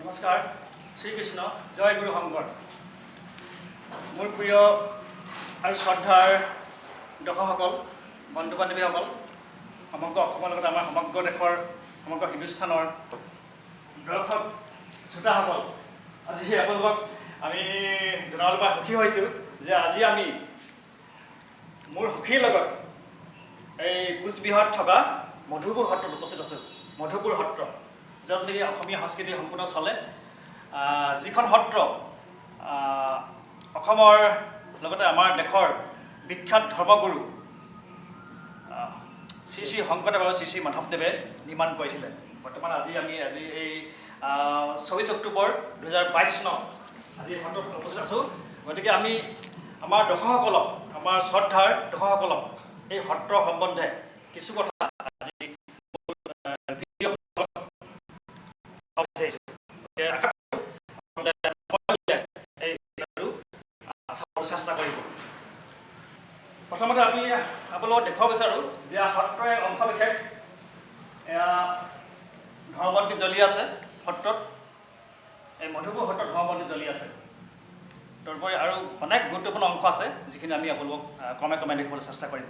নমস্কাৰ, শ্ৰীকৃষ্ণ, জয় গুৰু শংকৰ। মোৰ প্ৰিয় আৰু শ্ৰদ্ধাৰ দৰ্শকসকল, বন্ধু বান্ধৱীসকল, সমগ্ৰ অসমৰ লগতে আমাৰ সমগ্ৰ দেশৰ, সমগ্ৰ হিন্দুস্থানৰ দৰ্শক শ্ৰোতাসকল, আজি আপোনালোকক আমি জনাবলৈ পাই সুখী হৈছোঁ যে আজি আমি মোৰ সখীৰ লগত এই কোচবিহাৰত থকা মধুপুৰ সত্ৰত উপস্থিত আছোঁ। মধুপুৰ সত্ৰ, য'ত নেকি অসমীয়া সংস্কৃতি সম্পূৰ্ণ চলে, যিখন সত্ৰ অসমৰ লগতে আমাৰ দেশৰ বিখ্যাত ধৰ্মগুৰু শ্ৰী শ্ৰী শংকৰদেৱ আৰু শ্ৰী শ্ৰী মাধৱদেৱে নিৰ্মাণ কৰিছিলে। বৰ্তমান আজি আমি আজি এই 24 অক্টোবৰ 2022 চনত আজি এই সত্ৰত উপস্থিত আছোঁ। গতিকে আমি আমাৰ দৰ্শকসকলক, আমাৰ শ্ৰদ্ধাৰ দৰ্শকসকলক এই সত্ৰ সম্বন্ধে কিছু কথা আজি ভিডিঅ' বিচাৰিছোঁ। গতিকে আশা কৰোঁ আপোনালোকে সময় উলিয়াই এই ভিডিঅ'টো চাবলৈ চেষ্টা কৰিব। প্ৰথমতে আমি আপোনালোকক দেখুৱাব বিচাৰোঁ যে সত্ৰৰ এক অংশ বিশেষ এয়া ধৰ্মবন্তি জ্বলি আছে সত্ৰত। এই মধুপুৰ সত্ৰত ধৰ্মবন্তি জ্বলি আছে। তাৰোপৰি আৰু অনেক গুৰুত্বপূৰ্ণ অংশ আছে, যিখিনি আমি আপোনালোকক ক্ৰমে ক্ৰমে দেখুৱাবলৈ চেষ্টা কৰিম।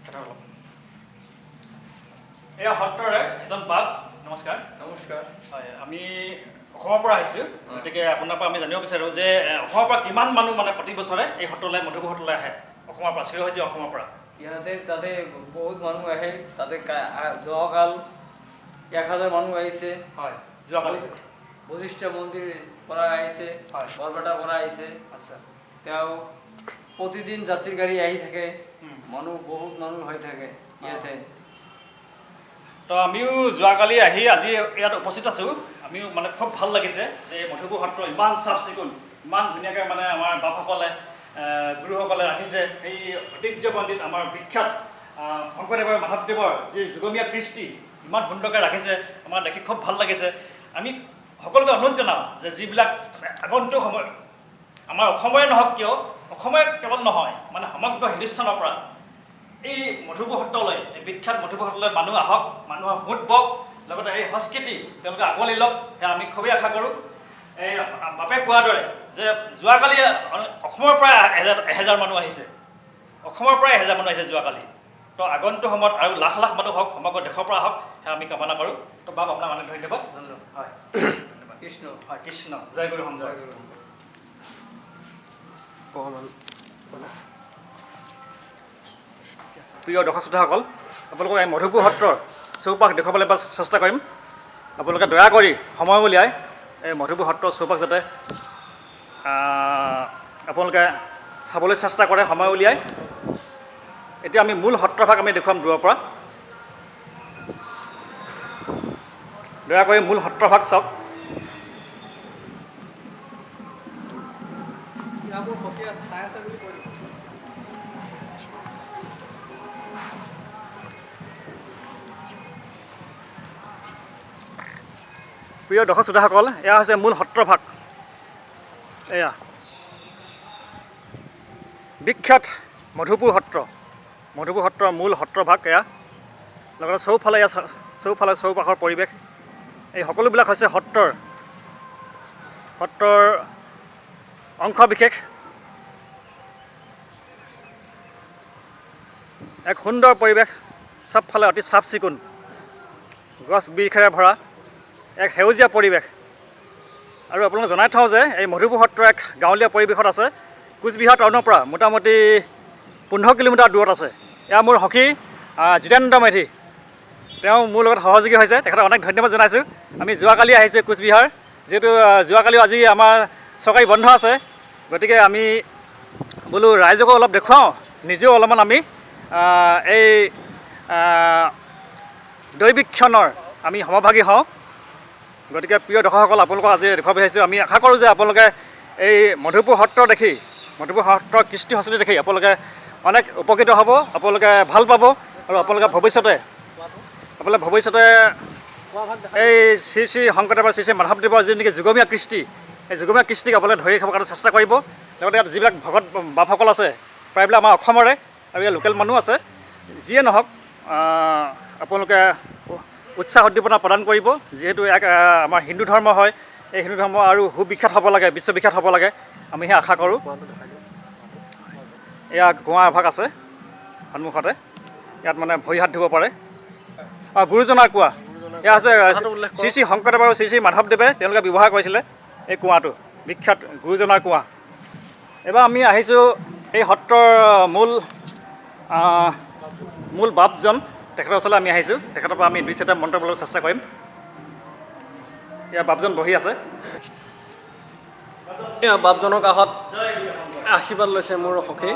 অলপ এয়া সত্ৰৰে এজন বাপ। নমস্কাৰ। নমস্কাৰ। হয়, আমি অসমৰ পৰা আহিছোঁ। গতিকে আপোনাৰ পৰা আমি জানিব বিচাৰোঁ যে অসমৰ পৰা কিমান মানুহ মানে প্ৰতি বছৰে এই সত্ৰলৈ, মধুপুৰ সত্ৰলৈ আহে, অসমৰ পৰা, চিৰসেউজীয়া অসমৰ পৰা? ইয়াতে তাতে বহুত মানুহ আহে। তাতে যোৱাকাল 1000 মানুহ আহিছে। হয়, যোৱাকালি। বশিষ্ঠ মন্দিৰ পৰা আহিছে। বৰপেটাৰ পৰা আহিছে। তেওঁ প্ৰতিদিন যাত্ৰী গাড়ী আহি থাকে। মানুহ, বহুত মানুহ হৈ থাকে ইয়াতে। তো আমিও যোৱাকালি আহি আজি ইয়াত উপস্থিত আছোঁ। আমিও মানে খুব ভাল লাগিছে যে এই মধুপুৰ সত্ৰ ইমান চাফ চিকুণ, ইমান ধুনীয়াকৈ মানে আমাৰ বাপসকলে, গুৰুসকলে ৰাখিছে। সেই ঐতিহ্যমণ্ডিত আমাৰ বিখ্যাত শংকৰদেৱৰ, মাধৱদেৱৰ যি যুগমীয়া কৃষ্টি ইমান সুন্দৰকৈ ৰাখিছে, আমাৰ দেখি খুব ভাল লাগিছে। আমি সকলোকে অনুৰোধ জনাওঁ যে যিবিলাক আগন্তুক সময় আমাৰ অসমৰে নহওক কিয়, অসমৰে কেৱল নহয়, মানে সমগ্ৰ হিন্দুস্থানৰ পৰা এই মধুপুৰ সত্ৰলৈ, এই বিখ্যাত মধুপুৰ সত্ৰলৈ মানুহ আহক, মানুহৰ সোঁত বওক, লগতে এই সংস্কৃতি তেওঁলোকে আঁকোৱালি লওক, সেয়া আমি খুবেই আশা কৰোঁ। এই বাপে কোৱাৰ দৰে যে যোৱাকালি অসমৰ পৰা 1000 মানুহ আহিছে, অসমৰ পৰাই 1000 মানুহ আহিছে যোৱাকালি। তো আগন্তুক সময়ত আৰু লাখ লাখ মানুহ হওক, সমগ্ৰ দেশৰ পৰা হওক, সেয়া আমি কামনা কৰোঁ। তো বাপ, আপোনাক অনেক ধন্যবাদ। ধন্যবাদ। হয়, ধন্যবাদ। কৃষ্ণ। হয়, কৃষ্ণ, জয় গুৰু শংকৰ। জয় গুৰু। অকণমান। প্ৰিয় দৰ্শক শ্ৰোতাসকল, আপোনালোকক এই মধুপুৰ সত্ৰৰ চৌপাশ দেখুৱাবলৈ এবাৰ চেষ্টা কৰিম। আপোনালোকে দয়া কৰি সময় উলিয়াই এই মধুপুৰ সত্ৰৰ চৌপাশ যাতে আপোনালোকে চাবলৈ চেষ্টা কৰে সময় উলিয়াই। এতিয়া আমি মূল সত্ৰভাগ আমি দেখুৱাম দূৰৰ পৰা। দয়া কৰি মূল সত্ৰভাগ চাওক। চাই আছে বুলি কৈ দিব। প্ৰিয় দৰ্শক শ্ৰোতাসকল, এয়া হৈছে মূল সত্ৰভাগ। এয়া বিখ্যাত মধুপুৰ সত্ৰ, মধুপুৰ সত্ৰৰ মূল সত্ৰভাগ এয়া। লগতে চৌফালে এয়া চৌফালে চৌপাশৰ পৰিৱেশ, এই সকলোবিলাক হৈছে সত্ৰৰ অংশ বিশেষ। এক সুন্দৰ পৰিৱেশ, চবফালে অতি চাফ চিকুণ, গছ বৃক্ষেৰে ভৰা এক সেউজীয়া পৰিৱেশ। আৰু আপোনালোক জনাই থওঁ যে এই মধুপুৰ সত্ৰ এক গাঁৱলীয়া পৰিৱেশত আছে। কোচবিহাৰ টাউনৰ পৰা মোটামুটি 15 কিলোমিটাৰ দূৰত আছে। এয়া মোৰ সখী জিতেন্দ্ৰ মেধি, তেওঁ মোৰ লগত সহযোগী হৈছে, তেখেতক অনেক ধন্যবাদ জনাইছোঁ। আমি যোৱাকালি আহিছোঁ কোচবিহাৰ, যিহেতু যোৱাকালিও আজি আমাৰ চৰকাৰী বন্ধ আছে, গতিকে আমি বোলো ৰাইজকো অলপ দেখুৱাওঁ, নিজেও অলপমান আমি এই দৈৱিক ক্ষণৰ আমি সমভাগী হওঁ। গতিকে প্ৰিয় দৰ্শকসকল, আপোনালোকক আজি দেখুৱাব বিচাৰিছোঁ। আমি আশা কৰোঁ যে আপোনালোকে এই মধুপুৰ সত্ৰ দেখি, মধুপুৰ সত্ৰৰ কৃষ্টি সংস্কৃতি দেখি আপোনালোকে অনেক উপকৃত হ'ব, আপোনালোকে ভাল পাব আৰু আপোনালোকে ভৱিষ্যতে এই শ্ৰী শ্ৰী শংকৰদেৱৰ, শ্ৰী শ্ৰী মাধৱদেৱৰ যি নেকি যুগমীয়া কৃষ্টি, এই যুগমীয়া কৃষ্টিক আপোনালোকে ধৰি ৰাখিবৰ কাৰণে চেষ্টা কৰিব। লগতে ইয়াত যিবিলাক ভকত বাপসকল আছে, প্ৰায়বিলাক আমাৰ অসমৰে আৰু ইয়াত লোকেল মানুহ আছে। যিয়ে নহওক, আপোনালোকে উৎসাহ উদ্দীপনা প্ৰদান কৰিব। যিহেতু এক আমাৰ হিন্দু ধৰ্ম হয়, এই হিন্দু ধৰ্ম আৰু সুবিখ্যাত হ'ব লাগে, বিশ্ববিখ্যাত হ'ব লাগে, আমি সেই আশা কৰোঁ। এয়া কুঁৱা এভাগ আছে সন্মুখতে, ইয়াত মানে ভৰি হাত ধুব পাৰে। গুৰুজনাৰ কুঁৱা এয়া আছে। শ্ৰী শ্ৰী শংকৰদেৱ আৰু শ্ৰী শ্ৰী মাধৱদেৱে তেওঁলোকে ব্যৱহাৰ কৰিছিলে এই কুঁৱাটো, বিখ্যাত গুৰুজনাৰ কুঁৱা। এইবাৰ আমি আহিছোঁ এই সত্ৰৰ মূল বাপজন, তেখেতৰ ওচৰলৈ আমি আহিছোঁ। তেখেতৰ পৰা আমি দুই চাৰিটা মন্ত্ৰ ল'বলৈ চেষ্টা কৰিম। ইয়াৰ বাপজন বহি আছে। এয়া বাপজনৰ কাষত আশীৰ্বাদ লৈছে মোৰ সখী।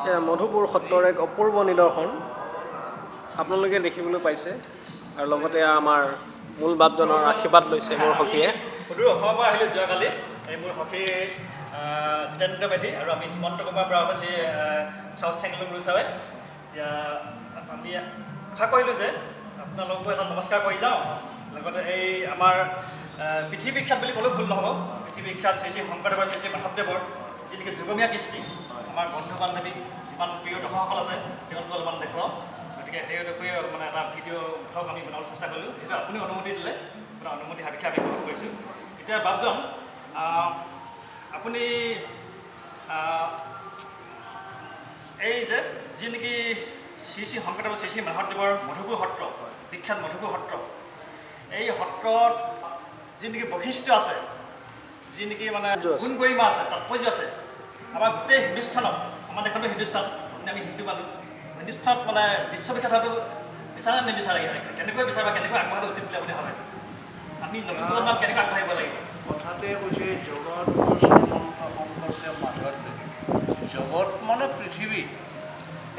এয়া মধুপুৰ সত্ৰৰ এক অপূৰ্ব নিদৰ্শন আপোনালোকে দেখিবলৈ পাইছে। আৰু লগতে আমাৰ মূল বাপজনৰ আশীৰ্বাদ লৈছে মোৰ সখীয়ে। সুদূৰ অসমৰ পৰা আহিলোঁ যোৱাকালি। এই মোৰ সখী জিতেন্দ্ৰ মেধি আৰু আমি হিমন্ত কুমাৰ বৰা হৈছে চাউথ চেংলুং ৰুচাৱে। এতিয়া আমি আশা কৰিলোঁ যে আপোনালোকো এটা নমস্কাৰ কৰি যাওঁ, লগতে এই আমাৰ পৃথিৱী বিখ্যাত বুলি ক'লেও ভুল নহ'ব, পৃথিৱী বিখ্যাত শ্ৰী শ্ৰী শংকৰদেৱৰ শ্ৰী শ্ৰী মাধৱদেৱৰ যি নেকি যুগমীয়া কৃষ্টি, আমাৰ বন্ধু বান্ধৱী যিমান প্ৰিয় দৰ্শকসকল আছে তেওঁলোকক অলপমান দেখুৱাওঁ। গতিকে সেই দেখুৱাই মানে এটা ভিডিঅ' ভ্লগ আমি বনাবলৈ চেষ্টা কৰিলোঁ। যিহেতু আপুনি অনুমতি দিলে, আপোনাৰ অনুমতি সাপেক্ষে আমি গ্ৰহণ কৰিছোঁ। এতিয়া বাপজন, আপুনি এই যে যি নেকি শ্ৰী শ্ৰী শংকৰদেৱ শ্ৰী শ্ৰী মাধৱদেৱৰ মধুপুৰ সত্ৰ, বিখ্যাত মধুপুৰ সত্ৰ, এই সত্ৰত যি নেকি বৈশিষ্ট্য আছে, যি নেকি মানে গুণ গৰিমা আছে, তাৎপৰ্য আছে, আমাৰ গোটেই হিন্দুস্থানত, আমাৰ দেশতো হিন্দুস্থান, আমি হিন্দু মানুহ, হিন্দুস্থানত মানে বিশ্ববিখ্যাত হোৱাটো বিচাৰে নে নিবিচাৰে? কেনেকৈ বিচাৰে বা কেনেকৈ আগবঢ়াটো উচিত বুলি আপুনি ভাবে? আমি নতুন প্ৰজন্মক কেনেকৈ আগবাঢ়িব লাগিব? কথাতে কৈছে জগত শ্ৰীমন্ত শংকৰদেৱ মাধৱদেৱ। জগত মানে পৃথিৱী।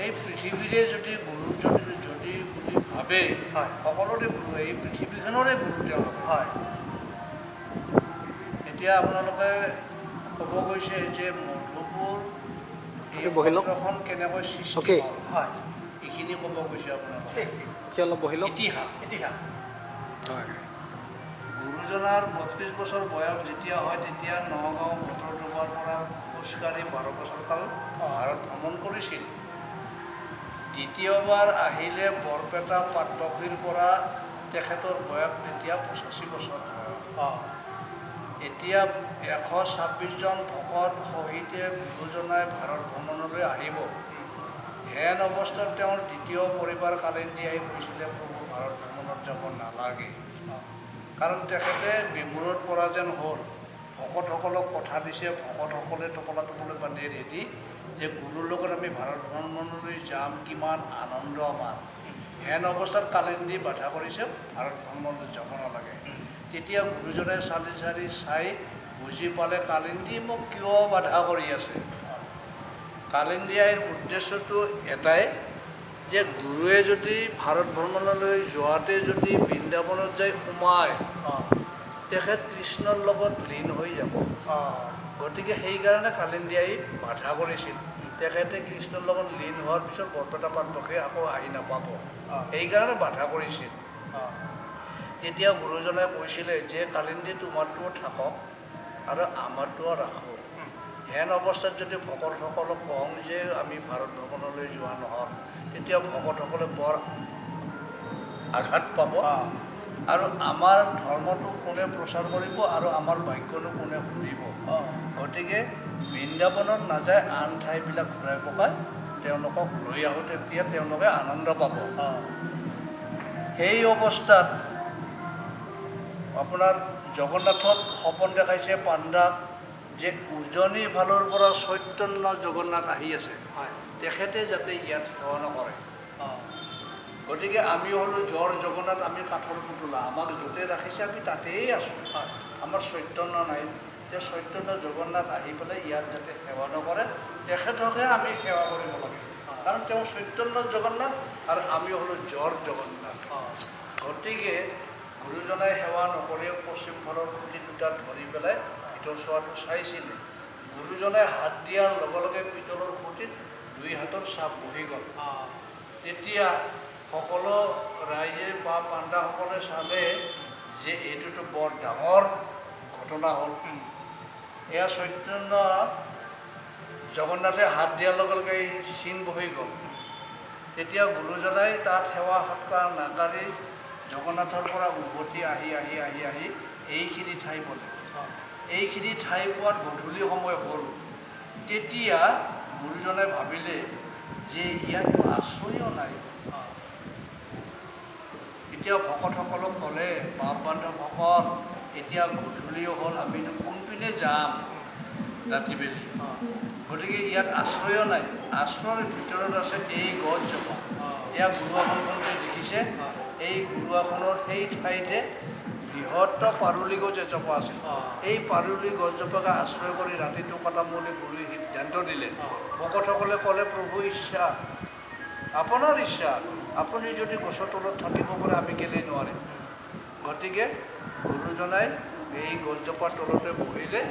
এই পৃথিৱীৰে যদি গুৰু যদি বুলি ভাবে, সকলোৰে গুৰু, এই পৃথিৱীখনৰে গুৰু তেওঁলোক। এতিয়া আপোনালোকে ক'ব গৈছে যে মধুপুৰ এই সত্ৰখন কেনেকৈ সৃষ্টি হ'ল, এইখিনি ক'ব গৈছে আপোনালোকে। ইতিহাস। ইতিহাস। গুৰুজনাৰ 32 বছৰ বয়স যেতিয়া হয়, তেতিয়া নগাঁও বটদ্ৰৱাৰ পৰা খোজকাঢ়ি 12 বছৰ কাল ভাৰত ভ্ৰমণ কৰিছিল। দ্বিতীয়বাৰ আহিলে বৰপেটা পাটবাসীৰ পৰা, তেখেতৰ বয়স তেতিয়া 85 বছৰ বয়স। এতিয়া 126 জন ভকত সহিতে গুৰুজনাই ভাৰত ভ্ৰমণলৈ আহিব। হেন অৱস্থাত তেওঁৰ দ্বিতীয় পৰিবাৰ কালিন্দিয়াই কৈছিলে, প্ৰভু ভাৰত ভ্ৰমণত যাব নালাগে। কাৰণ তেখেতে বিমূৰত পৰা যেন হ'ল। ভকতসকলক কথা দিছে, ভকতসকলে টোপোলা টোপোলি বান্ধি ৰেডি যে গুৰুৰ লগত আমি ভাৰত ভ্ৰমণলৈ যাম, কিমান আনন্দ আমাৰ। হেন অৱস্থাত কালিন্দি বাধা কৰিছে, ভাৰত ভ্ৰমণলৈ যাব নালাগে। তেতিয়া গুৰুজনে চালি চালি চাই বুজি পালে কালিন্দি মোক কিয় বাধা কৰি আছে। কালিন্দিয়াৰ উদ্দেশ্যটো এটাই যে গুৰুৱে যদি ভাৰত ভ্ৰমণলৈ যোৱাতে যদি বৃন্দাবনত যাই সোমায়, তেখেত কৃষ্ণৰ লগত লীন হৈ যাব। গতিকে সেইকাৰণে কালিন্দিয়াই বাধা কৰিছিল। তেখেতে কৃষ্ণৰ লগত লীন হোৱাৰ পিছত বৰপেটা পাটবাসী আকৌ আহি নাপাব, সেইকাৰণে বাধা কৰিছিল। তেতিয়া গুৰুজনাই কৈছিলে যে কালিন্দি তোমাৰটোও থাকক আৰু আমাৰটোও ৰাখোঁ। হেন অৱস্থাত যদি ভকতসকলক কওঁ যে আমি ভাৰত ভ্ৰমণলৈ যোৱা নহ'ল, তেতিয়া ভকতসকলে বৰ আঘাত পাব আৰু আমাৰ ধৰ্মটো কোনে প্ৰচাৰ কৰিব আৰু আমাৰ বাক্যনো কোনে শুনিব। গতিকে বৃন্দাবনত নাযায় আন ঠাইবিলাক ঘূৰাই পকাই তেওঁলোকক লৈ আহোঁ, তেতিয়া তেওঁলোকে আনন্দ পাব। সেই অৱস্থাত আপোনাৰ জগন্নাথত সপোন দেখাইছে পাণ্ডাক যে উজনি ফালৰ পৰা চৈতন্য জগন্নাথ আহি আছে, তেখেতে যাতে ইয়াত সেৱা নকৰে। গতিকে আমি হ'লোঁ জ্বৰ জগন্নাথ, আমি কাঠৰ পুতলা, আমাক য'তে ৰাখিছে আমি তাতেই আছোঁ, আমাৰ চৈতন্য নাই। যে চৈতন্য জগন্নাথ আহি পেলাই ইয়াত যাতে সেৱা নকৰে, তেখেতকহে আমি সেৱা কৰিব লাগে, কাৰণ তেওঁ চৈতন্য জগন্নাথ আৰু আমি হ'লোঁ জ্বৰ জগন্নাথ। গতিকে গুৰুজনাই সেৱা নকৰিও পশ্চিম ফালৰ খুঁটি দুটা ধৰি পেলাই ভিতৰ চোৱাটো চাইছিলে। গুৰুজনাই হাত দিয়াৰ লগে লগে পিতলৰ খুঁটিত দুই হাতৰ চাপ বহি গ'ল। তেতিয়া সকলো ৰাইজে বা পাণ্ডাসকলে চালে যে এইটোতো বৰ ডাঙৰ ঘটনা হ'ল। এয়া চৈতন্য জগন্নাথে হাত দিয়াৰ লগে লগে এই চিন বহি গ'ল। তেতিয়া গুৰুজনাই তাত সেৱা সৎকাৰ নাকাঢ়ি জগন্নাথৰ পৰা উভতি আহি আহি আহি আহি এইখিনি ঠাই পালে। এইখিনি ঠাই পোৱাত গধূলি সময় হ'ল। তেতিয়া গুৰুজনাই ভাবিলে যে ইয়াততো আশ্ৰয়ো নাই। তেতিয়া ভকতসকলক ক'লে, বাপ বান্ধৱসকল, এতিয়া গধূলিও হ'ল, আমি কোনপিনে যাম ৰাতি বেলি, গতিকে ইয়াত আশ্ৰয় নাই। আশ্ৰয়ৰ ভিতৰত আছে এই গছজোপা। এয়া গুৰু আসনখন যে দেখিছে, এই গুৰু আসনৰ সেই ঠাইতে বৃহৎ পাৰুলি গছ এজোপা আছে। এই পাৰুলি গছজোপাকে আশ্ৰয় কৰি ৰাতিটো কটাম বুলি গুৰুৱে সিদ্ধান্ত দিলে। ভকতসকলে ক'লে, প্ৰভু ইচ্ছা, আপোনাৰ ইচ্ছা, আপুনি যদি গছৰ তলত থাকিব পাৰে আমি কেলেই নোৱাৰিম। গতিকে গুৰুজনাই এই গছজোপাৰ তলতে বহিলে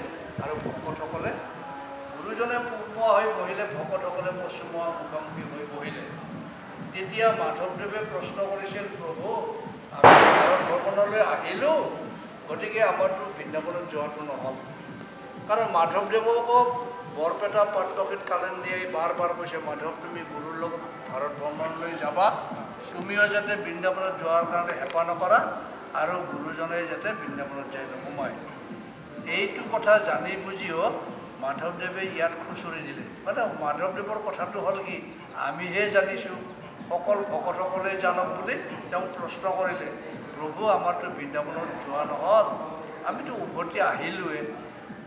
আৰু ভকতসকলে, গুৰুজনে পূবমুৱা হৈ বহিলে, ভকতসকলে পশ্চিমমুৱা মুখামুখি হৈ বহিলে। তেতিয়া মাধৱদেৱে প্ৰশ্ন কৰিছিল, প্ৰভু আমি ভাৰত ভ্ৰমণলৈ আহিলোঁ, গতিকে আমাৰতো বৃন্দাবনত যোৱাটো নহ'ল। কাৰণ মাধৱদেৱকো বৰপেটা পাটবাসীত কালেন্দিয়াই বাৰ বাৰ কৈছে, মাধৱ তুমি গুৰুৰ লগত ভাৰত ভ্ৰমণলৈ যাবা, তুমিও যাতে বৃন্দাবনত যোৱাৰ কাৰণে হেঁপাহ নকৰা আৰু গুৰুজনে যাতে বৃন্দাবনত যাই নোসোমায়। এইটো কথা জানি বুজিও মাধৱদেৱে ইয়াত খুচৰি দিলে। মানে মাধৱদেৱৰ কথাটো হ'ল কি, আমিহে জানিছোঁ, সকল ভকতসকলে জানক বুলি তেওঁ প্ৰশ্ন কৰিলে, প্ৰভু আমাৰতো বৃন্দাবনত যোৱা নহ'ল, আমিতো উভতি আহিলোঁৱে,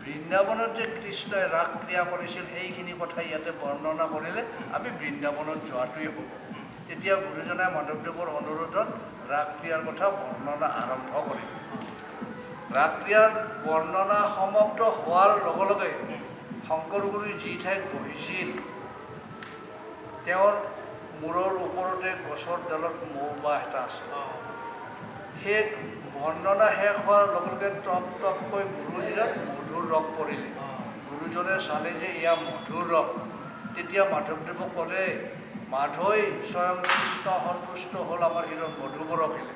বৃন্দাবনত যে কৃষ্ণই ৰাস ক্ৰিয়া কৰিছিল সেইখিনি কথা ইয়াতে বৰ্ণনা কৰিলে আমি বৃন্দাবনত যোৱাটোৱেই হ'ব। তেতিয়া গুৰুজনাই মাধৱদেৱৰ অনুৰোধত ৰাস ক্ৰিয়াৰ কথা বৰ্ণনা আৰম্ভ কৰিলে। ৰাস ক্ৰিয়াৰ বৰ্ণনা সমাপ্ত হোৱাৰ লগে লগে শংকৰগুৰুই যি ঠাইত বহিছিল তেওঁৰ মূৰৰ ওপৰতে গছৰ ডালত মৌ বাহ এটা আছে। সেই বৰ্ণনা শেষ হোৱাৰ লগে লগে টপ টপকৈ গুৰুৰ শিৰত মধুৰ ৰস পৰিলে। গুৰুজনে চালে যে এয়া মধুৰ ৰস। তেতিয়া মাধৱদেৱক ক'লে, মাধৈ স্বয়ং কৃষ্ণ সন্তুষ্ট হ'ল, আমাৰ শিৰত মধু বৰষিলে।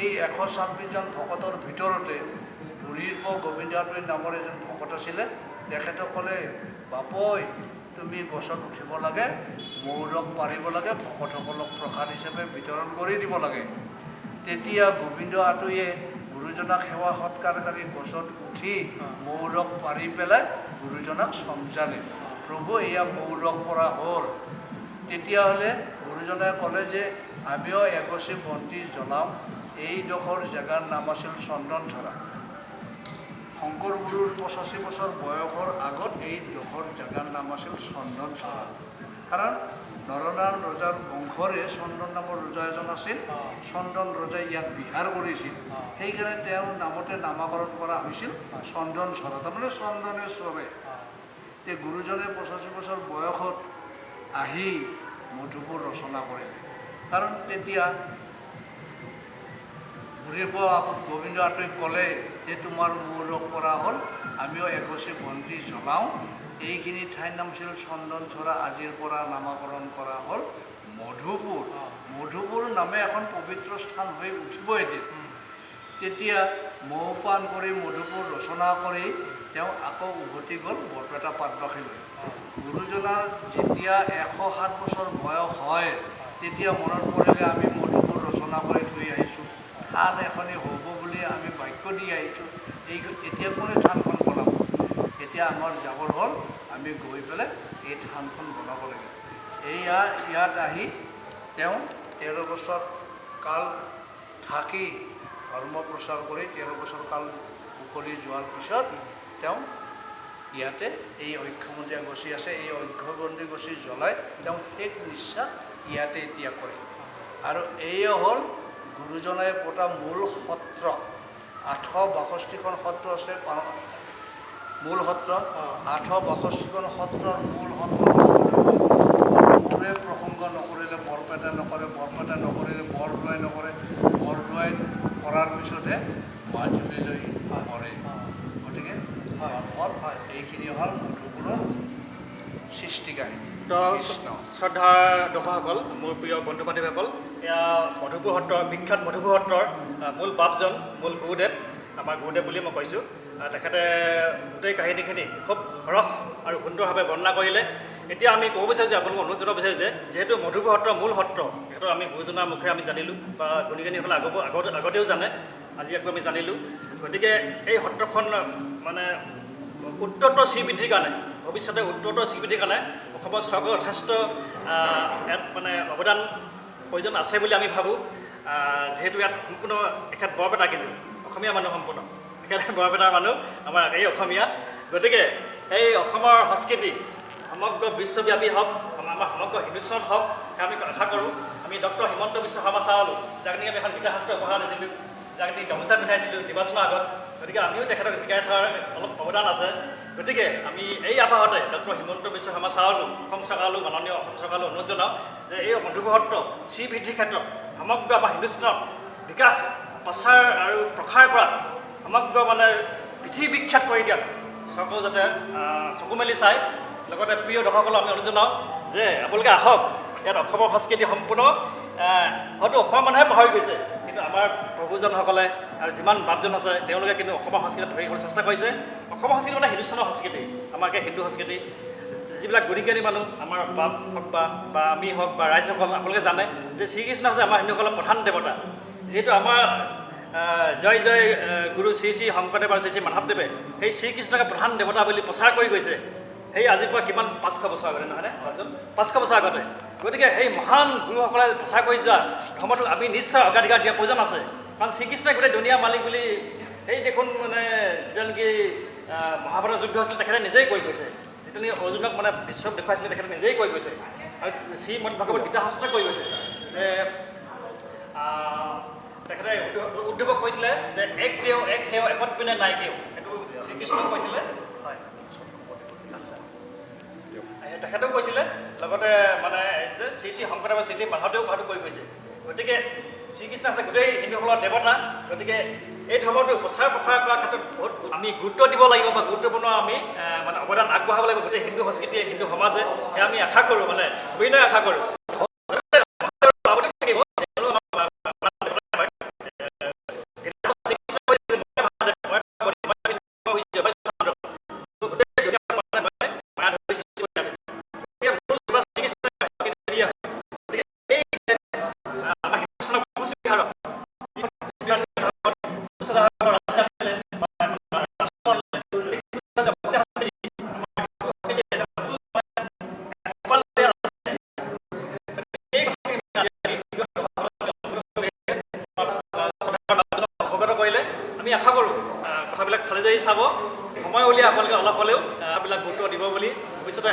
এই 126জন ভকতৰ ভিতৰতে বুঢ়ীৰ প গোবিন্দ নামৰ এজন ভকত আছিলে। তেখেতক ক'লে, বাপৈ তুমি গছত উঠিব লাগে, মৌৰস পাৰিব লাগে, ভকতসকলক প্ৰসাদ হিচাপে বিতৰণ কৰি দিব লাগে। তেতিয়া গোবিন্দ আতৈয়ে গুৰুজনাক সেৱা সৎকাৰ কৰি গছত উঠি মৌৰস পাৰি পেলাই গুৰুজনাক চমজালে, প্ৰভু এয়া মৌৰস পৰা হ'ল। তেতিয়াহ'লে গুৰুজনাই ক'লে যে আমিও এগছি বন্তি জ্বলাওঁ। এইডোখৰ জেগাৰ নাম আছিল চন্দনচৰা। শংকৰ গুৰুৰ 85 বছৰ বয়সৰ আগত এই ডোখৰ জেগাৰ নাম আছিল চন্দনচৰা। কাৰণ নৰনাৰায়ণ ৰজাৰ বংশৰে চন্দন নামৰ ৰজা এজন আছিল। চন্দন ৰজাই ইয়াত বিহাৰ কৰিছিল, সেইকাৰণে তেওঁৰ নামতে নামাকৰণ কৰা হৈছিল চন্দনচৰা, তাৰমানে চন্দনে চৰে। তে গুৰুজনে 85 বছৰ বয়সত আহি মধুপুৰ ৰচনা কৰিলে। কাৰণ তেতিয়া বুঢ়ীৰ পৰা গোবিন্দ আতৈক ক'লে যে তোমাৰ মূৰৰ পৰা হ'ল, আমিও এগছি বন্তি জ্বলাওঁ। এইখিনি ঠাইৰ নাম আছিল চন্দনচৰা, আজিৰ পৰা নামাকৰণ কৰা হ'ল মধুপুৰ। মধুপুৰ নামে এখন পবিত্ৰ স্থান হৈ উঠিব এদিন। তেতিয়া মৌ পান কৰি মধুপুৰ ৰচনা কৰি তেওঁ আকৌ উভতি গ'ল বৰপেটা পাটবাসীলৈ। গুৰুজনাৰ যেতিয়া 107 বছৰ বয়স হয় তেতিয়া মনত পৰিলে আমি মধুপুৰ ৰচনা কৰি থৈ আহিছোঁ, থান এখনি হ'ব বুলি আমি বাক্য দি আহিছোঁ, এই এতিয়া কোনে থানখন বনাব? এতিয়া আমাৰ যাবৰ হ'ল, আমি গৈ পেলাই এই থানখন বনাব লাগে। এইয়া ইয়াত আহি তেওঁ 13 বছৰ কাল থাকি ধৰ্ম প্ৰচাৰ কৰি 13 বছৰ কাল উকলি যোৱাৰ পিছত তেওঁ ইয়াতে এই অক্ষমন্দিয়া গছি আছে, এই অক্ষমন্দিৰ গছি জ্বলাই তেওঁ শেষ নিশ্বাস ইয়াতে এতিয়া কৰে। আৰু এয়ে হ'ল গুৰুজনাই পতা মূল সত্ৰ। 862খন সত্ৰ আছে, মূল সত্ৰ 862খন সত্ৰৰ মূল সত্ৰ মধুপুৰে প্ৰসংগ নকৰিলে বৰপেটা নকৰে, বৰপেটা নকৰিলে বৰদোৱাই নকৰে, বৰদোৱাই কৰাৰ পিছতহে মাজুলীলৈ কৰে। গতিকে হ'ল এইখিনি হ'ল মধুপুৰৰ সৃষ্টি কাহিনী। তো কৃষ্ণ। শ্ৰদ্ধাৰ দৰ্শকসকল, মোৰ প্ৰিয় বন্ধু বান্ধৱীসকল, এয়া মধুপুৰ সত্ৰৰ বিখ্যাত মধুপুৰ সত্ৰৰ মূল বাপজন, মূল গুৰুদেৱ, আমাৰ গুৰুদেৱ বুলি মই কৈছোঁ, তেখেতে গোটেই কাহিনীখিনি খুব সৰস আৰু সুন্দৰভাৱে বৰ্ণনা কৰিলে। এতিয়া আমি ক'ব বিচাৰোঁ যে আপোনালোকক অনুৰোধ জনাব বিচাৰোঁ যে যিহেতু মধুপুৰ সত্ৰ মূল সত্ৰ, সেইটো আমি গুৰুজনাৰ মুখে আমি জানিলোঁ বা গুণীজ্ঞানীসকলে আগতেও জানে, আজি আকৌ আমি জানিলোঁ। গতিকে এই সত্ৰখন মানে উত্তৰোত্তৰ শ্ৰীবৃদ্ধিৰ কাৰণে, ভৱিষ্যতে উত্তৰোত্তৰ শ্ৰীবৃদ্ধিৰ কাৰণে অসমৰ চৰকাৰৰ যথেষ্ট ইয়াত মানে অৱদান প্ৰয়োজন আছে বুলি আমি ভাবোঁ। যিহেতু ইয়াত সম্পূৰ্ণ এখেত বৰপেটা, কিন্তু অসমীয়া মানুহ, সম্পূৰ্ণ এখেত বৰপেটাৰ মানুহ, আমাৰ এই অসমীয়া। গতিকে এই অসমৰ সংস্কৃতি সমগ্ৰ বিশ্বব্যাপী হওক, আমাৰ সমগ্ৰ হিন্দুস্তানত হওক, সেয়া আমি আশা কৰোঁ। আমি ডক্টৰ হিমন্ত বিশ্ব শৰ্মা ছাৰলো, যাক নেকি আমি এখন গীতা শাস্ত্ৰ উপহাৰ দিছিলোঁ, যাক নেকি গামোচা পিন্ধাইছিলোঁ নিৰ্বাচনৰ আগত, গতিকে আমিও তেখেতক জিকাই থোৱাৰ অলপ অৱদান আছে। গতিকে আমি এই আপাহতে ডক্টৰ হিমন্ত বিশ্ব শৰ্মা ছাৰলো, অসম চৰকাৰলৈ, মাননীয় অসম চৰকাৰলৈ অনুৰোধ জনাওঁ যে এই মধুপুৰ সত্ৰ শ্ৰীবৃদ্ধিৰ ক্ষেত্ৰত সমগ্ৰ আমাৰ হিন্দুস্তানত বিকাশ, প্ৰচাৰ আৰু প্ৰসাৰ কৰাত, সমগ্ৰ মানে পৃথিৱী বিখ্যাত কৰি দিয়াত চৰকাৰেও যাতে চকু মেলি চায়। লগতে প্ৰিয় দৰ্শকসকলক আমি অনুৰোধ জনাওঁ যে আপোনালোকে আহক, ইয়াত অসমৰ সংস্কৃতি সম্পূৰ্ণ হয়তো অসমৰ মানুহে পাহৰি গৈছে, কিন্তু আমাৰ প্ৰভুজনসকলে আৰু যিমান বাপজন আছে তেওঁলোকে কিন্তু অসমৰ সংস্কৃতি ধৰি ৰাখিবলৈ চেষ্টা কৰিছে। অসমৰ সংস্কৃতি মানে হিন্দুস্তানৰ সংস্কৃতি, আমাৰ হিন্দু সংস্কৃতি। যিবিলাক গুণীজ্ঞানী মানুহ, আমাৰ বাপ হওক বা আমি হওক বা ৰাইজসকল, আপোনালোকে জানে যে শ্ৰীকৃষ্ণ হৈছে আমাৰ হিন্দুসকলৰ প্ৰধান দেৱতা। যিহেতু আমাৰ জয় জয় গুৰু শ্ৰী শ্ৰী শংকৰদেৱ আৰু শ্ৰী শ্ৰী মাধৱদেৱে সেই শ্ৰীকৃষ্ণকে প্ৰধান দেৱতা বুলি প্ৰচাৰ কৰি গৈছে, সেই আজিৰ পৰা কিমান 500 বছৰ আগতে নহয়নে বাপজন? 500 বছৰ আগতে। গতিকে সেই মহান গুৰুসকলে প্ৰচাৰ কৰি যোৱা ধৰ্মটোক আমি নিশ্চয় অগ্ৰাধিকাৰ দিয়াৰ প্ৰয়োজন আছে। কাৰণ শ্ৰীকৃষ্ণই গোটেই দুনীয়া মালিক বুলি সেই দেখোন মানে যেতিয়া নেকি মহাভাৰত যুদ্ধ হৈছিল তেখেতে নিজেই কৈ গৈছে, যেতিয়া নেকি অৰ্জুনক মানে বিশ্বক দেখুৱাইছিলে তেখেতে নিজেই কৈ গৈছে, আৰু শ্ৰীমদ ভাগৱত গীতা শাস্ত্ৰই কৈ গৈছে যে তেখেতে উদ্ধৱক কৈছিলে যে এক দেও এক সেও একত বিনে নাই কেও, সেইটো শ্ৰীকৃষ্ণক কৈছিলে। হয়, আচ্ছা, তেখেতেও কৈছিলে, লগতে মানে যে শ্ৰী শ্ৰী শংকৰদেৱ শ্ৰী শ্ৰী মাধৱদেৱেও কথাটো কৈ গৈছে। গতিকে শ্ৰীকৃষ্ণ আছে গোটেই হিন্দুসকলৰ দেৱতা। গতিকে এই ধৰ্মটো প্ৰচাৰ প্ৰসাৰ কৰাৰ ক্ষেত্ৰত বহুত আমি গুৰুত্ব দিব লাগিব বা গুৰুত্বপূৰ্ণ আমি মানে অৱদান আগবঢ়াব লাগিব গোটেই হিন্দু সংস্কৃতিয়ে, হিন্দু সমাজে, সেয়া আমি আশা কৰোঁ, মানে অভিনয় আশা কৰোঁ। অৱগত কৰিলে আমি আশা কৰোঁ কথাবিলাক চালি জাৰি চাব, সময় উলিয়াই আপোনালোকে অলপ হ'লেও এইবিলাক গুৰুত্ব দিব বুলি ভৱিষ্যতে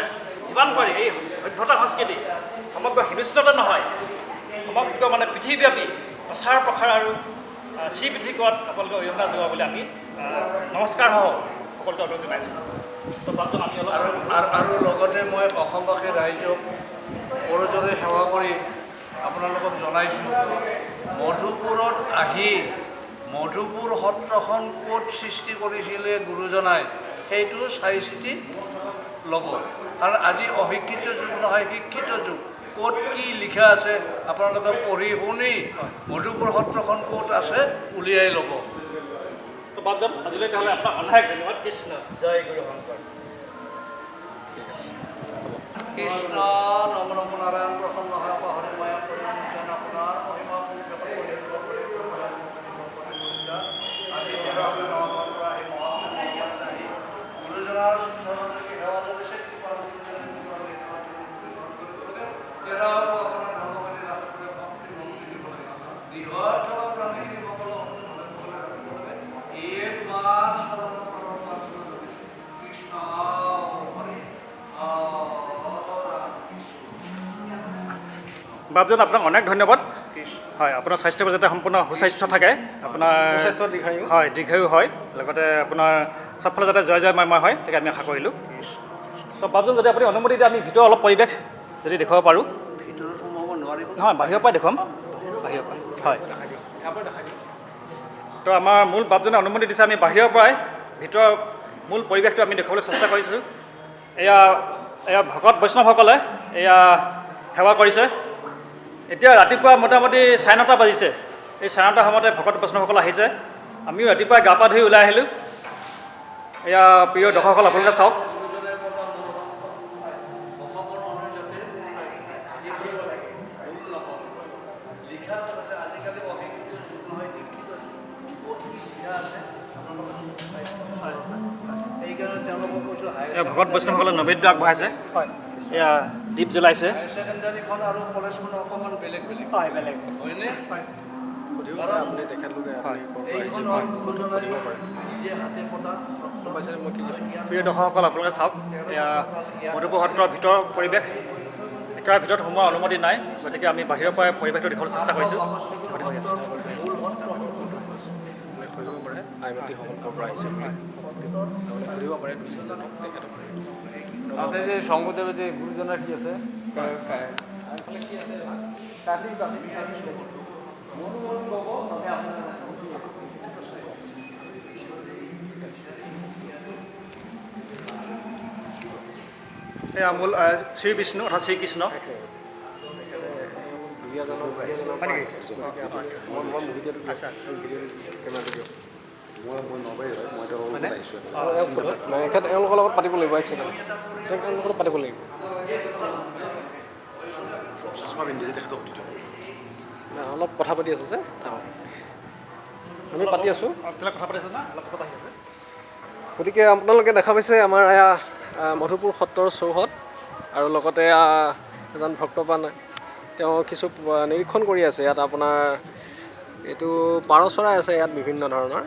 যিমান পাৰি এই সভ্যতা সংস্কৃতি সমগ্ৰ হিন্দুস্তানতে নহয়, সমগ্ৰ মানে পৃথিৱীব্যাপী প্ৰচাৰ প্ৰসাৰ আৰু শ্ৰীবৃদ্ধি কৰাত আপোনালোকে অৰিহণা যোগাব বুলি আমি নমস্কাৰসহ সকলোকে অনুৰোধ জনাইছোঁ। তো বাপজন আমি অলপ আৰু লগতে মই অসমবাসী ৰাইজক কৰজোৰে সেৱা কৰি আপোনালোকক জনাইছোঁ, মধুপুৰত আহি মধুপুৰ সত্ৰখন ক'ত সৃষ্টি কৰিছিলে গুৰুজনাই সেইটো চাই চিতি ল'ব। কাৰণ আজি অশিক্ষিত যুগ নহয়, শিক্ষিত যুগ। ক'ত কি লিখা আছে আপোনালোকে পঢ়ি শুনি মধুপুৰ সত্ৰখন ক'ত আছে উলিয়াই ল'ব। তো বাপজন আজিলৈ তেতিয়াহ'লে আপোনাক অনেক ধন্যবাদ। কৃষ্ণ, জয় গুৰু শংকৰ। কৃষ্ণ নম নম নাৰায়ণ প্ৰসন্ন হয় হৰি মায়া পৰিণাম আপোনাৰ মহিমা আজি 13 নগাঁৱৰ পৰা এই মহাপুৰুষ আহি গুৰুজনাৰ চৰণলৈকে সেৱা কৰিছে। কৃপা তেৰা আপোনাৰ ধৰ্মকাৰী লাভ কৰে শক্তি ভক্তি দিব লাগে, গৃহত থকা প্ৰাণীখিনি সকলো ৰাখিব লাগে। ইয়ে তোমাৰ চৰণ কৃষ্ণ হৰি। বাপজন আপোনাক অনেক ধন্যবাদ। হয়, আপোনাৰ স্বাস্থ্য যাতে সম্পূৰ্ণ সুস্বাস্থ্য থাকে, আপোনাৰ সুস্বাস্থ্য দীৰ্ঘায়ু। হয়, দীৰ্ঘায়ু হয়, লগতে আপোনাৰ চবফালে যাতে জয় জয় ময় ময় হয় তাকে আমি আশা কৰিলোঁ। তো বাপজন যদি আপুনি অনুমতি দিয়ে আমি ভিতৰৰ অলপ পৰিৱেশ যদি দেখুৱাব পাৰোঁ। ভিতৰত সোমাব নোৱাৰিব। নহয়, বাহিৰৰ পৰাই দেখুৱাম, বাহিৰৰ পৰাই। হয়, তো আমাৰ মূল বাপজনে অনুমতি দিছে, আমি বাহিৰৰ পৰাই ভিতৰৰ মূল পৰিৱেশটো আমি দেখুৱাবলৈ চেষ্টা কৰিছোঁ। এয়া এয়া ভকত বৈষ্ণৱসকলে এয়া সেৱা কৰিছে। এতিয়া ৰাতিপুৱা মোটামুটি 9:30 বাজিছে। এই 9:30 সময়তে ভকত বৈষ্ণৱসকল আহিছে। আমিও ৰাতিপুৱা গা পা ধুই ওলাই আহিলোঁ। এয়া প্ৰিয় দৰ্শকসকল, আপোনালোকে চাওক। ভকত বৈষ্ণৱসকলে নৈবেদ্য আগবঢ়াইছে, এয়া দীপ জ্বলাইছে। ছেকেণ্ডাৰীখন আৰু কলেজখন অকণমান বেলেগ বেলেগ হয়, বেলেগ হয়নে? প্ৰিয় দৰ্শকসকল, আপোনালোকে চাওক এয়া মধুপুৰ সত্ৰৰ ভিতৰৰ পৰিৱেশ। একেবাৰে ভিতৰত সোমোৱাৰ অনুমতি নাই, গতিকে আমি বাহিৰৰ পৰাই পৰিৱেশটো দেখুৱাবলৈ চেষ্টা কৰিছোঁ। তাতে যে শঙ্কৰদেবেৰ যে গুৰুজনাৰ কি আছে, এয়া মূল শ্ৰী বিষ্ণু অৰ্থাৎ শ্ৰীকৃষ্ণ। এখেত এওঁলোকৰ লগত পাতিব লাগিব, এক ছেকেণ্ড, তেওঁলোকৰ লগত পাতিব লাগিব। অলপ কথা পাতি আছে যে, আমি পাতি আছোঁ। গতিকে আপোনালোকে দেখা পাইছে আমাৰ এয়া মধুপুৰ সত্ৰৰ চৌহদ, আৰু লগতে এজন ভক্তপ্ৰাণ তেওঁ কিছু নিৰীক্ষণ কৰি আছে। ইয়াত আপোনাৰ এইটো পাৰ চৰাই আছে ইয়াত বিভিন্ন ধৰণৰ,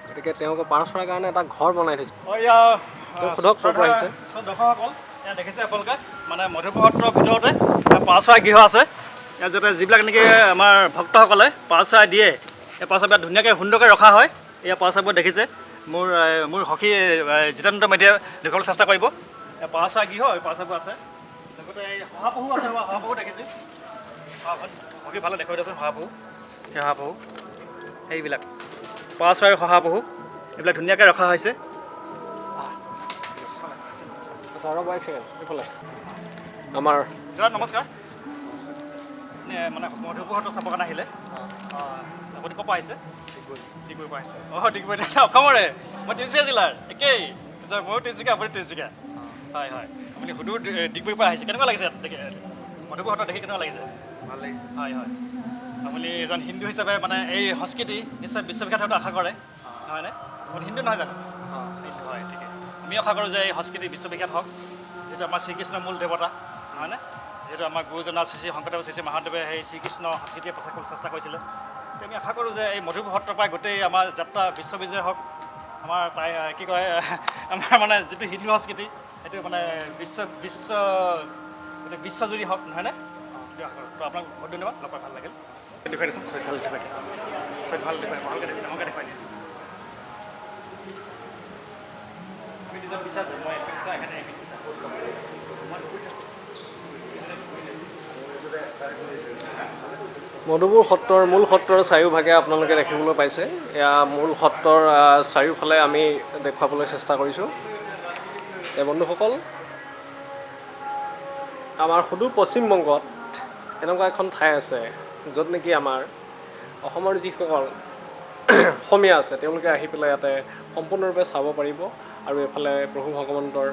গতিকে তেওঁলোকে পাৰ চৰাইৰ কাৰণে এটা ঘৰ বনাই থৈছে। সোধক ক'ৰ পৰা আহিছে। দৰ্শকসকল, ইয়াত দেখিছে আপোনালোকে মানে মধুপুৰ সত্ৰৰ ভিতৰতে পাৰ চৰাই গৃহ আছে। ইয়াত যাতে যিবিলাক নেকি আমাৰ ভক্তসকলে পাৰ চৰাই দিয়ে, এই পাৰ চৰাইবিলাক ধুনীয়াকৈ সুন্দৰকৈ ৰখা হয়। এয়া পাৰ চৰাইবোৰ দেখিছে, মোৰ মোৰ সখী জিতেন্দ্ৰ মেধিয়ে দেখুৱাবলৈ চেষ্টা কৰিব। পাৰ চৰাই গৃহ, এই পাৰ চৰাইবোৰ আছে। লগতে এই শহাপহু আছে, শহাপহু দেখিছোঁ। সখী ভালে দেখুৱাই দিয়াচোন শহাপহু, সেই শহাপহু, সেইবিলাক পাৰ চৰাই শহাপহু এইবিলাক ধুনীয়াকৈ ৰখা হৈছে। আমাৰ দাদা নমস্কাৰ, মানে মধুপুৰ সত্ৰ চাবৰ কাৰণে আহিলে, আপুনি ক'ৰ পৰা আহিছে? ডিগবৈৰ পৰা আহিছে। অঁ, ডিগবৈ অসমৰে, মই তিনিচুকীয়া জিলাৰ একেই, ময়ো তিনিচুকীয়া, আপুনি তিনিচুকীয়া। হয় হয়, আপুনি সুদূৰ ডিগবৈৰ পৰা আহিছে, কেনেকুৱা লাগিছে মধুপুৰ সত্ৰ দেখি, কেনেকুৱা লাগিছে? ভাল লাগিছে। হয় হয়, আপুনি এজন হিন্দু হিচাপে মানে এই সংস্কৃতি নিশ্চয় বিশ্ববিখ্যাত হোৱাটো আশা কৰে নহয়নে? আপুনি হিন্দু নহয় জানো? হিন্দু হয়, ঠিকেই। আমি আশা কৰোঁ যে এই সংস্কৃতি বিশ্ববিখ্যাত হওক, যিহেতু আমাৰ শ্ৰীকৃষ্ণ মূল দেৱতা নহয়নে? যিহেতু আমাৰ গুৰুজনা শ্ৰী শ্ৰী শংকৰদেৱ, শ্ৰী শ্ৰী মাধৱদেৱে সেই শ্ৰীকৃষ্ণ সংস্কৃতিয়ে প্ৰচাৰ কৰিবলৈ চেষ্টা কৰিছিলে। গতিকে আমি আশা কৰোঁ যে এই মধুপুৰ সত্ৰৰ পৰাই গোটেই আমাৰ যাত্ৰা বিশ্ববিজয় হওক, আমাৰ তাই কি কয় আমাৰ মানে যিটো হিন্দু সংস্কৃতি সেইটো মানে বিশ্ব বিশ্ব গোটেই বিশ্বজুৰি হওক নহয়নে? সেইটো আশা কৰোঁ। তো আপোনাক বহুত ধন্যবাদ, লগ পাই ভাল লাগিল। দেখুৱাই দিছোঁ, ভাল দেখুৱাই দিয়া, ভাল দেখুৱাই, ভালকৈ দেখুৱাই, ডাঙৰকৈ দেখুৱাই দিয়া। আমি দুজন বিচাৰোঁ, মই এপি দিছা, এখেতে এপি দিছা। মধুপুৰ সত্ৰৰ মূল সত্ৰৰ চাৰিওভাগে আপোনালোকে দেখিবলৈ পাইছে। এয়া মূল সত্ৰৰ চাৰিওফালে আমি দেখুৱাবলৈ চেষ্টা কৰিছোঁ। এই বন্ধুসকল, আমাৰ সুদূৰ পশ্চিমবংগত এনেকুৱা এখন ঠাই আছে য'ত নেকি আমাৰ অসমৰ যিসকল অসমীয়া আছে তেওঁলোকে আহি পেলাই ইয়াতে সম্পূৰ্ণৰূপে চাব পাৰিব। আৰু এইফালে প্ৰভু ভগৱন্তৰ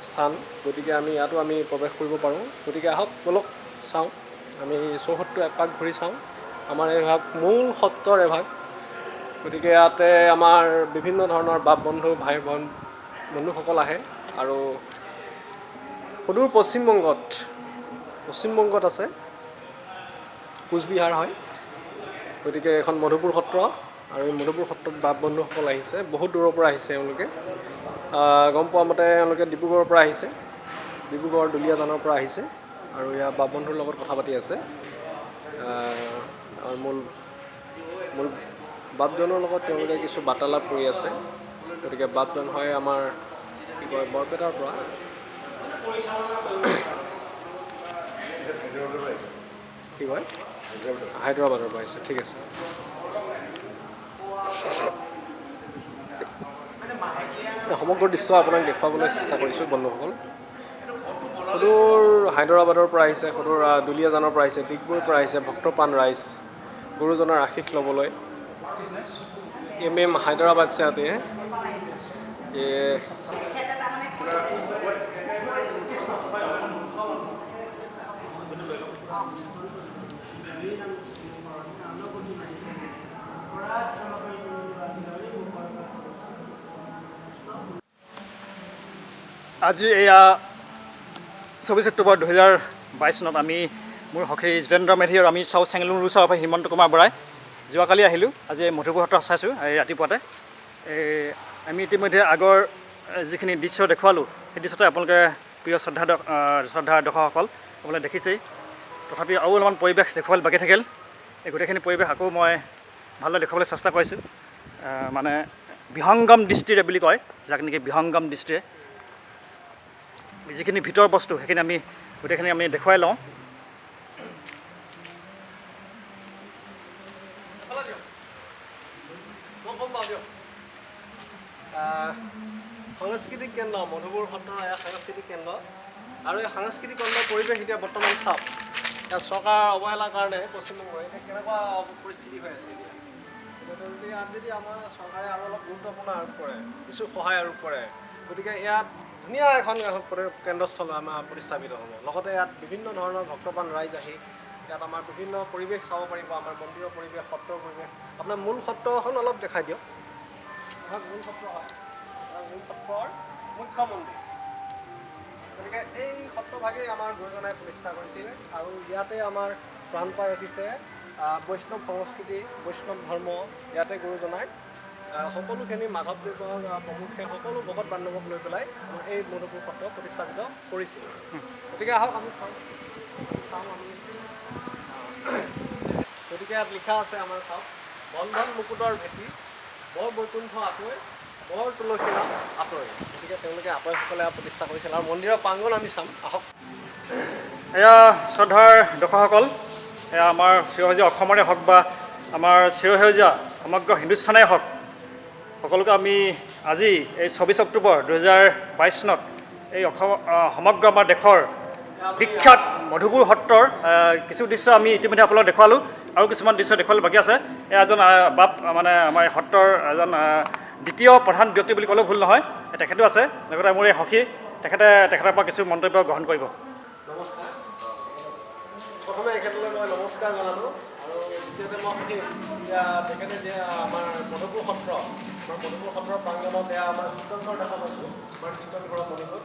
স্থান, গতিকে আমি ইয়াতো আমি প্ৰৱেশ কৰিব পাৰোঁ। গতিকে আহক ব'লক চাওঁ, আমি চৌহদটো এপাক ঘূৰি চাওঁ। আমাৰ এইভাগ মূল সত্ৰৰ এভাগ, গতিকে ইয়াতে আমাৰ বিভিন্ন ধৰণৰ বাপ বন্ধু ভাই বন্ধুসকল আহে। আৰু সুদূৰ পশ্চিমবংগত আছে কোচবিহাৰ হয়, গতিকে এখন মধুপুৰ সত্ৰ। আৰু এই মধুপুৰ সত্ৰত বাপ বন্ধুসকল আহিছে, বহুত দূৰৰ পৰা আহিছে এওঁলোকে। গম পোৱা মতে এওঁলোকে ডিব্ৰুগড়ৰ পৰা আহিছে, ডিব্ৰুগড় দুলীয়াজানৰ পৰা আহিছে। আৰু ইয়াৰ বাপ বন্ধুৰ লগত কথা পাতি আছে। আৰু মূল মূল বাপজনৰ লগত তেওঁলোকে কিছু বাৰ্তালাপ কৰি আছে। গতিকে বাপজন হয় আমাৰ কি কয় বৰপেটাৰ পৰা। কি কয় হায়দৰাবাদৰ পৰা আহিছে, ঠিক আছে। সমগ্ৰ দৃশ্য আপোনাক দেখুৱাবলৈ চেষ্টা কৰিছোঁ বন্ধুসকল। সুদূৰ হায়দৰাবাদৰ পৰা আহিছে, সুদূৰ দুলীয়াজানৰ পৰা আহিছে, ডিগবৈৰ পৰা আহিছে ভক্তপ্ৰাণ ৰাইজ গুৰুজনাৰ আশীষ ল'বলৈ। ये मैम हैदराबाद से आते हैं। ये আজি এয়া 24 অক্টোবৰ 2022 চনত আমি মোৰ সখী জিতেন্দ্ৰ মেধি আৰু আমি চাউথ চেংলুং ৰুচাৰ পৰা হিমন্ত কুমাৰ বৰাই যোৱাকালি আহিলোঁ। আজি এই মধুপুৰ সত্ৰ চাইছোঁ এই ৰাতিপুৱাতে। এই আমি ইতিমধ্যে আগৰ যিখিনি দৃশ্য দেখুৱালোঁ, সেই দৃশ্যতে আপোনালোকে প্ৰিয় শ্ৰদ্ধা দৰ্শকসকল আপোনালোকে দেখিছেই। তথাপি আৰু অলপমান পৰিৱেশ দেখুৱাবলৈ বাকী থাকিল। এই গোটেইখিনি পৰিৱেশ আকৌ মই ভালদৰে দেখুৱাবলৈ চেষ্টা কৰিছোঁ। মানে বিহংগম দৃষ্টিৰে বুলি কয়, যাক নেকি বিহংগম দৃষ্টিৰে যিখিনি ভিতৰৰ বস্তু সেইখিনি আমি গোটেইখিনি আমি দেখুৱাই লওঁ। সাংস্কৃতিক কেন্দ্ৰ মধুপুৰ সত্ৰৰ এয়া সাংস্কৃতিক কেন্দ্ৰ আৰু এই সাংস্কৃতিক কেন্দ্ৰৰ পৰিৱেশ এতিয়া বৰ্তমান চাওক, এতিয়া চৰকাৰৰ অৱহেলাৰ কাৰণে পশ্চিমবংগৰ এতিয়া কেনেকুৱা পৰিস্থিতি হৈ আছে। এতিয়া গতিকে ইয়াত যদি আমাৰ চৰকাৰে আৰু অলপ গুৰুত্বপূৰ্ণ আৰোপ কৰে, কিছু সহায় আৰোপ কৰে, গতিকে ইয়াত ধুনীয়া এখন কেন্দ্ৰস্থল আমাৰ প্ৰতিস্থাপিত হ'ব। লগতে ইয়াত বিভিন্ন ধৰণৰ ভক্তপ্ৰাণ ৰাইজ আহি ইয়াত আমাৰ বিভিন্ন পৰিৱেশ চাব পাৰিব, আমাৰ মন্দিৰৰ পৰিৱেশ, সত্ৰৰ পৰিৱেশ। আপোনাৰ মূল সত্ৰখন অলপ দেখাই দিয়ক। মূল সত্ৰ হয়, মূল সত্ৰৰ মুখ্য মন্দিৰ। গতিকে এই সত্ৰভাগেই আমাৰ গুৰুজনাই প্ৰতিষ্ঠা কৰিছিলে আৰু ইয়াতে আমাৰ প্ৰাণ পাই উঠিছে বৈষ্ণৱ সংস্কৃতি, বৈষ্ণৱ ধৰ্ম। ইয়াতে গুৰুজনাই সকলোখিনি মাধৱদেৱৰ প্ৰমুখে সকলো ভকত বান্ধৱক লৈ পেলাই আমাৰ এই মধুপুৰ সত্ৰ প্ৰতিস্থাপিত কৰিছিল। গতিকে আহক আমি চাওঁ আমি। গতিকে ইয়াত লিখা আছে আমাৰ চাওক, বন্ধন মুকুটৰ ভেটি বৰ বৈকুণ্ঠ আতৈ, বৰ তুলসীৰাম আতৈ। গতিকে তেওঁলোকে আতৈসকলে প্ৰতিষ্ঠা কৰিছিল। আৰু মন্দিৰৰ প্ৰাংগণ আমি চাম, আহক। এয়া শ্ৰদ্ধাৰ দৰ্শকসকল, এয়া আমাৰ চিৰসেউজীয়া অসমৰে হওক বা আমাৰ চিৰসেউজীয়া সমগ্ৰ হিন্দুস্থানেই হওক, সকলোকে আমি আজি এই 24 অক্টোবৰ 2022 চনত এই অসম সমগ্ৰ আমাৰ দেশৰ বিখ্যাত মধুপুৰ সত্ৰৰ কিছু দৃশ্য আমি ইতিমধ্যে আপোনালোক দেখুৱালোঁ আৰু কিছুমান দৃশ্য দেখুৱাবলৈ বাকী আছে। এয়া এজন বাপ, মানে আমাৰ এই সত্ৰৰ এজন দ্বিতীয় প্ৰধান ব্যক্তি বুলি ক'লেও ভুল নহয়, তেখেতো আছে। লগতে মোৰ এই সখী, তেখেতে তেখেতৰ পৰা কিছু মন্তব্য গ্ৰহণ কৰিব। নমস্কাৰ। প্ৰথমে এখেতলৈ মই নমস্কাৰ জনালোঁ আৰু দ্বিতীয়তে মই সুধিম, এতিয়া তেখেতে যে আমাৰ মধুপুৰ সত্ৰ, আমাৰ মধুপুৰ সত্ৰৰ প্ৰাংগণত এয়া আমাৰ কীৰ্তনঘৰ দেখা পাইছোঁ, আমাৰ কীৰ্তনঘৰৰ মণিকূট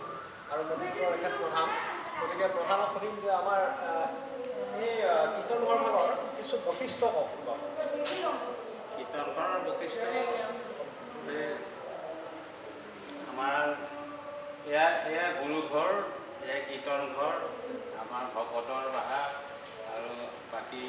আৰু মধুপুৰৰ এখেত প্ৰধান। গতিকে প্ৰধানক সুধিম যে আমাৰ এই কীৰ্তনঘৰ ভাগৰ কিছু বৈশিষ্ট্য কওক। কীৰ্তনঘৰৰ বৈশিষ্ট্য যে আমাৰ এয়া গুৰুঘৰ, এয়া কীৰ্তনঘৰ, আমাৰ ভকতৰ বাহা আৰু বাকী